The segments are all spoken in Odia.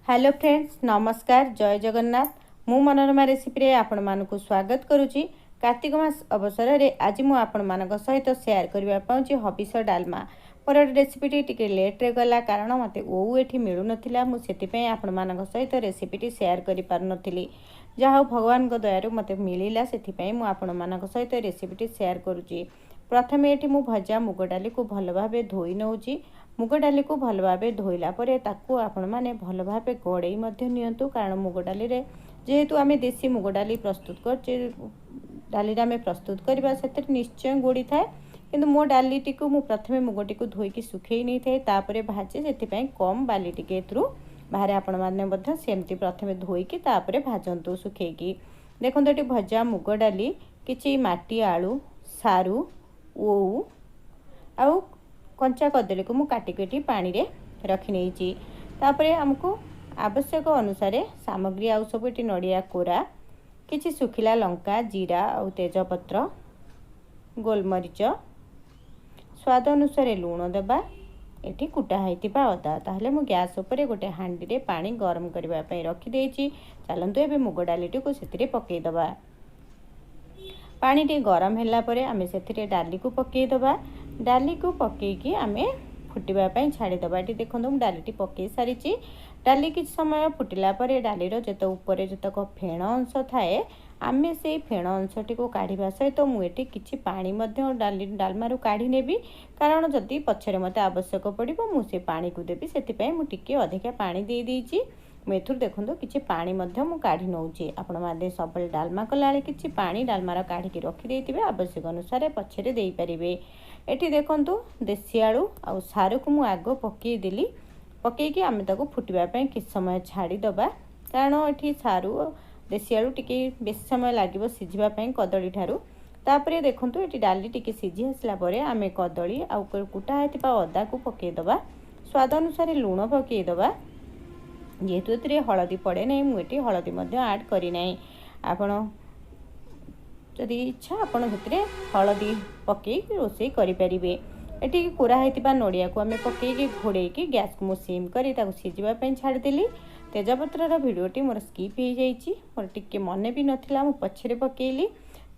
ହ୍ୟାଲୋ ଫ୍ରେଣ୍ଡସ୍, ନମସ୍କାର, ଜୟ ଜଗନ୍ନାଥ। ମୁଁ ମନୋରମା ରେସିପିରେ ଆପଣମାନଙ୍କୁ ସ୍ୱାଗତ କରୁଛି। କାର୍ତ୍ତିକ ମାସ ଅବସରରେ ଆଜି ମୁଁ ଆପଣମାନଙ୍କ ସହିତ ସେୟାର କରିବା ପାଉଛି ହବିଷ ଡାଲମା। ମୋର ରେସିପିଟି ଟିକେ ଲେଟ୍ରେ ଗଲା, କାରଣ ମୋତେ ଓଉ ଏଠି ମିଳୁନଥିଲା। ମୁଁ ସେଥିପାଇଁ ଆପଣମାନଙ୍କ ସହିତ ରେସିପିଟି ସେୟାର କରିପାରୁନଥିଲି। ଯାହା ହଉ, ଭଗବାନଙ୍କ ଦୟାରୁ ମୋତେ ମିଳିଲା, ସେଥିପାଇଁ ମୁଁ ଆପଣମାନଙ୍କ ସହିତ ରେସିପିଟି ସେୟାର କରୁଛି। ପ୍ରଥମେ ଏଠି ମୁଁ ଭଜା ମୁଗ ଡାଲିକୁ ଭଲ ଭାବେ ଧୋଇ ନେଉଛି। ମୁଗ ଡାଲିକୁ ଭଲ ଭାବେ ଧୋଇଲା ପରେ ତାକୁ ଆପଣମାନେ ଭଲ ଭାବେ ଗଡ଼େଇ ମଧ୍ୟ ନିଅନ୍ତୁ, କାରଣ ମୁଗ ଡାଲିରେ ଯେହେତୁ ଆମେ ଦେଶୀ ମୁଗ ଡାଲି ପ୍ରସ୍ତୁତ କରୁଛେ, ଡାଲିରେ ଆମେ ପ୍ରସ୍ତୁତ କରିବା, ସେଥିରେ ନିଶ୍ଚୟ ଗୋଡ଼ି ଥାଏ। କିନ୍ତୁ ମୋ ଡାଲିଟିକୁ ମୁଁ ପ୍ରଥମେ ମୁଗଟିକୁ ଧୋଇକି ଶୁଖେଇ ନେଇଥାଏ, ତାପରେ ଭାଜେ, ସେଥିପାଇଁ କମ୍ ବାଲି ଟିକେ ଏଥିରୁ ବାହାରେ। ଆପଣମାନେ ମଧ୍ୟ ସେମିତି ପ୍ରଥମେ ଧୋଇକି ତାପରେ ଭାଜନ୍ତୁ ଶୁଖେଇକି। ଦେଖନ୍ତୁ, ଏଠି ଭଜା ମୁଗ ଡାଲି, କିଛି ମାଟି ଆଳୁ, ସାରୁ, ଓଉ ଆଉ କଞ୍ଚା କଦଳୀକୁ ମୁଁ କାଟିକି ଏଠି ପାଣିରେ ରଖିନେଇଛି। ତାପରେ ଆମକୁ ଆବଶ୍ୟକ ଅନୁସାରେ ସାମଗ୍ରୀ ଆଉ ସବୁ ଏଠି ନଡ଼ିଆ କୋରା, କିଛି ଶୁଖିଲା ଲଙ୍କା, ଜିରା ଆଉ ତେଜପତ୍ର, ଗୋଲମରିଚ, ସ୍ୱାଦ ଅନୁସାରେ ଲୁଣ ଦେବା, ଏଠି କୁଟା ହେଇଥିବା ଅଦା। ତାହେଲେ ମୁଁ ଗ୍ୟାସ୍ ଉପରେ ଗୋଟେ ହାଣ୍ଡିରେ ପାଣି ଗରମ କରିବା ପାଇଁ ରଖିଦେଇଛି। ଚାଲନ୍ତୁ, ଏବେ ମୁଗ ଡାଲିଟିକୁ ସେଥିରେ ପକାଇଦେବା। ପାଣିଟି ଗରମ ହେଲା ପରେ ଆମେ ସେଥିରେ ଡାଲିକୁ ପକାଇଦେବା। ଡାଲିକୁ ପକାଇକି ଆମେ ଫୁଟିବା ପାଇଁ ଛାଡ଼ିଦେବା। ଏଠି ଦେଖନ୍ତୁ, ମୁଁ ଡାଲିଟି ପକାଇ ସାରିଛି। ଡାଲି କିଛି ସମୟ ଫୁଟିଲା ପରେ ଡାଲିର ଯେତେ ଉପରେ ଯେତକ ଫେଣ ଅଂଶ ଥାଏ, ଆମେ ସେଇ ଫେଣ ଅଂଶଟିକୁ କାଢ଼ିବା ସହିତ ମୁଁ ଏଠି କିଛି ପାଣି ମଧ୍ୟ ଡାଲି ଡାଲମାରୁ କାଢ଼ି ନେବି, କାରଣ ଯଦି ପଛରେ ମୋତେ ଆବଶ୍ୟକ ପଡ଼ିବ, ମୁଁ ସେ ପାଣିକୁ ଦେବି। ସେଥିପାଇଁ ମୁଁ ଟିକିଏ ଅଧିକା ପାଣି ଦେଇଦେଇଛି। ମୁଁ ଏଥିରୁ ଦେଖନ୍ତୁ, କିଛି ପାଣି ମଧ୍ୟ ମୁଁ କାଢ଼ି ନେଉଛି। ଆପଣମାନେ ସବୁବେଳେ ଡାଲମା କଲାବେଳେ କିଛି ପାଣି ଡାଲମାର କାଢ଼ିକି ରଖିଦେଇଥିବେ, ଆବଶ୍ୟକ ଅନୁସାରେ ପଛରେ ଦେଇପାରିବେ। ଏଠି ଦେଖନ୍ତୁ, ଦେଶୀ ଆଳୁ ଆଉ ସାରୁକୁ ମୁଁ ଆଗ ପକାଇଦେଲି। ପକାଇକି ଆମେ ତାକୁ ଫୁଟିବା ପାଇଁ କିଛି ସମୟ ଛାଡ଼ିଦେବା, କାରଣ ଏଠି ସାରୁ, ଦେଶୀ ଆଳୁ ଟିକେ ବେଶୀ ସମୟ ଲାଗିବ ସିଝିବା ପାଇଁ କଦଳୀ ଠାରୁ। ତାପରେ ଦେଖନ୍ତୁ, ଏଠି ଡାଲି ଟିକେ ସିଝି ଆସିଲା ପରେ ଆମେ କଦଳୀ ଆଉ କୁଟା ହେଇଥିବା ଅଦାକୁ ପକାଇଦେବା। ସ୍ୱାଦ ଅନୁସାରେ ଲୁଣ ପକାଇଦେବା। ଯେହେତୁ ଏଥିରେ ହଳଦୀ ପଡ଼େ ନାହିଁ, ମୁଁ ଏଠି ହଳଦୀ ମଧ୍ୟ ଆଡ଼୍ କରିନାହିଁ। ଆପଣ ଯଦି ଇଚ୍ଛା, ଆପଣ ସେଥିରେ ହଳଦୀ ପକାଇକି ରୋଷେଇ କରିପାରିବେ। ଏଠି କୋରା ହେଇଥିବା ନଡ଼ିଆକୁ ଆମେ ପକାଇକି ଘୋଡ଼େଇକି ଗ୍ୟାସ୍କୁ ମୁଁ ସିମ୍ କରି ତାକୁ ସିଝିବା ପାଇଁ ଛାଡ଼ିଦେଲି। ତେଜପତ୍ରର ଭିଡ଼ିଓଟି ମୋର ସ୍କିପ୍ ହେଇଯାଇଛି, ମୋର ଟିକେ ମନେ ବି ନଥିଲା, ମୁଁ ପଛରେ ପକାଇଲି।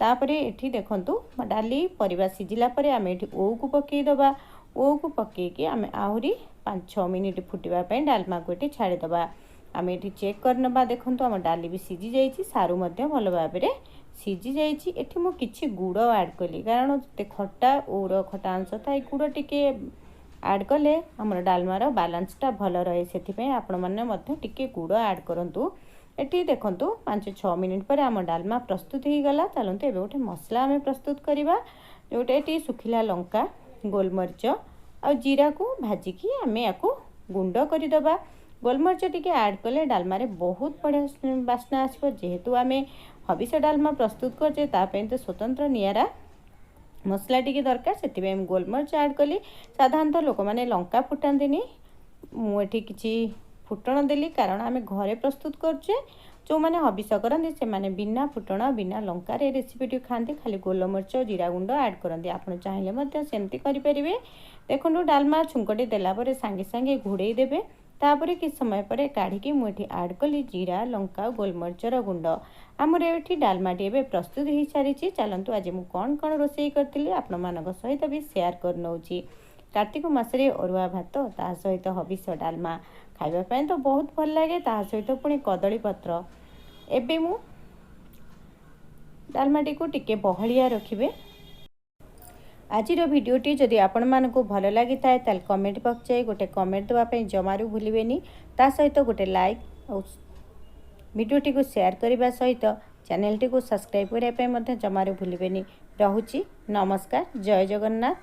ତାପରେ ଏଠି ଦେଖନ୍ତୁ, ଡାଲି ପରିବା ସିଝିଲା ପରେ ଆମେ ଏଠି ଓଉକୁ ପକାଇଦେବା। ଓଉକୁ ପକାଇକି ଆମେ ଆହୁରି 5-6 ମିନିଟ୍ ଫୁଟିବା ପାଇଁ ଡାଲମାକୁ ଏଠି ଛାଡ଼ିଦେବା। ଆମେ ଏଠି ଚେକ୍ କରିନେବା। ଦେଖନ୍ତୁ, ଆମ ଡାଲି ବି ସିଝି ଯାଇଛି, ସାରୁ ମଧ୍ୟ ଭଲ ଭାବରେ ସିଝି ଯାଇଛି। ଏଠି ମୁଁ କିଛି ଗୁଡ଼ ଆଡ଼୍ କଲି, କାରଣ ଯେତେ ଖଟା ଓଉର ଖଟା ଅଂଶ ଥାଏ, ଗୁଡ଼ ଟିକେ ଆଡ଼୍ କଲେ ଆମର ଡାଲମାର ବାଲାନ୍ସଟା ଭଲ ରହେ। ସେଥିପାଇଁ ଆପଣମାନେ ମଧ୍ୟ ଟିକେ ଗୁଡ଼ ଆଡ଼୍ କରନ୍ତୁ। ଏଠି ଦେଖନ୍ତୁ, 5-6 ମିନିଟ୍ ପରେ ଆମ ଡାଲମା ପ୍ରସ୍ତୁତ ହେଇଗଲା। ଚାଲନ୍ତୁ, ଏବେ ଗୋଟେ ମସଲା ଆମେ ପ୍ରସ୍ତୁତ କରିବା, ଯେଉଁଟା ଏଠି ଶୁଖିଲା ଲଙ୍କା, ଗୋଲମରିଚ ଆଉ ଜିରାକୁ ଭାଜିକି ଆମେ ୟାକୁ ଗୁଣ୍ଡ କରିଦେବା। ଗୋଲମରିଚ ଟିକେ ଆଡ଼୍ କଲେ ଡାଲମାରେ ବହୁତ ବଢ଼ିଆ ବାସ୍ନା ଆସିବ। ଯେହେତୁ ଆମେ ହବିଷ ଡାଲମା ପ୍ରସ୍ତୁତ କରୁଛେ, ତା ପାଇଁ ତ ସ୍ୱତନ୍ତ୍ର ନିଆରା ମସଲା ଟିକେ ଦରକାର, ସେଥିପାଇଁ ମୁଁ ଗୋଲମରିଚ ଆଡ଼୍ କଲି। ସାଧାରଣତଃ ଲୋକମାନେ ଲଙ୍କା ଫୁଟାନ୍ତିନି, ମୁଁ ଏଠି କିଛି ଫୁଟଣ ଦେଲି, କାରଣ ଆମେ ଘରେ ପ୍ରସ୍ତୁତ କରୁଛେ। ଯେଉଁମାନେ ହବିଷ କରନ୍ତି, ସେମାନେ ବିନା ଫୁଟଣ, ବିନା ଲଙ୍କାରେ ରେସିପିଟି ଖାଆନ୍ତି, ଖାଲି ଗୋଲମରିଚ, ଜିରା ଗୁଣ୍ଡ ଆଡ଼୍ କରନ୍ତି। ଆପଣ ଚାହିଁଲେ ମଧ୍ୟ ସେମିତି କରିପାରିବେ। ଦେଖନ୍ତୁ, ଡାଲମା ଛୁଙ୍କଟି ଦେଲା ପରେ ସାଙ୍ଗେ ସାଙ୍ଗେ ଘୋଡ଼େଇ ଦେବେ। ତାପରେ କିଛି ସମୟ ପରେ କାଢ଼ିକି ମୁଁ ଏଠି ଆଡ଼୍ କଲି ଜିରା, ଲଙ୍କା, ଗୋଲମରିଚର ଗୁଣ୍ଡ। ଆମର ଏଠି ଡାଲମାଟି ଏବେ ପ୍ରସ୍ତୁତ ହୋଇସାରିଛି। ଚାଲନ୍ତୁ, ଆଜି ମୁଁ କ'ଣ କ'ଣ ରୋଷେଇ କରିଥିଲି, ଆପଣମାନଙ୍କ ସହିତ ବି ସେୟାର କରିନେଉଛି। କାର୍ତ୍ତିକ ମାସରେ ଅରୁଆ ଭାତ, ତା ସହିତ ହବିଷ ଡାଲମା ଖାଇବା ପାଇଁ ତ ବହୁତ ଭଲ ଲାଗେ, ତା ସହିତ ପୁଣି କଦଳୀ ପତ୍ର। ଏବେ ମୁଁ ଡାଲମାଟିକୁ ଟିକେ ବହଳିଆ ରଖିବେ। ଆଜିର ଭିଡ଼ିଓଟି ଯଦି ଆପଣମାନଙ୍କୁ ଭଲ ଲାଗିଥାଏ, ତାହେଲେ କମେଣ୍ଟ ବକ୍ସ ଯାଇ ଗୋଟେ କମେଣ୍ଟ ଦେବା ପାଇଁ ଜମାରୁ ଭୁଲିବେନି। ତା ସହିତ ଗୋଟେ ଲାଇକ୍ ଆଉ ଭିଡ଼ିଓଟିକୁ ସେୟାର କରିବା ସହିତ ଚ୍ୟାନେଲଟିକୁ ସବସ୍କ୍ରାଇବ୍ କରିବା ପାଇଁ ମଧ୍ୟ ଜମାରୁ ଭୁଲିବେନି। ରହୁଛି, ନମସ୍କାର, ଜୟ ଜଗନ୍ନାଥ।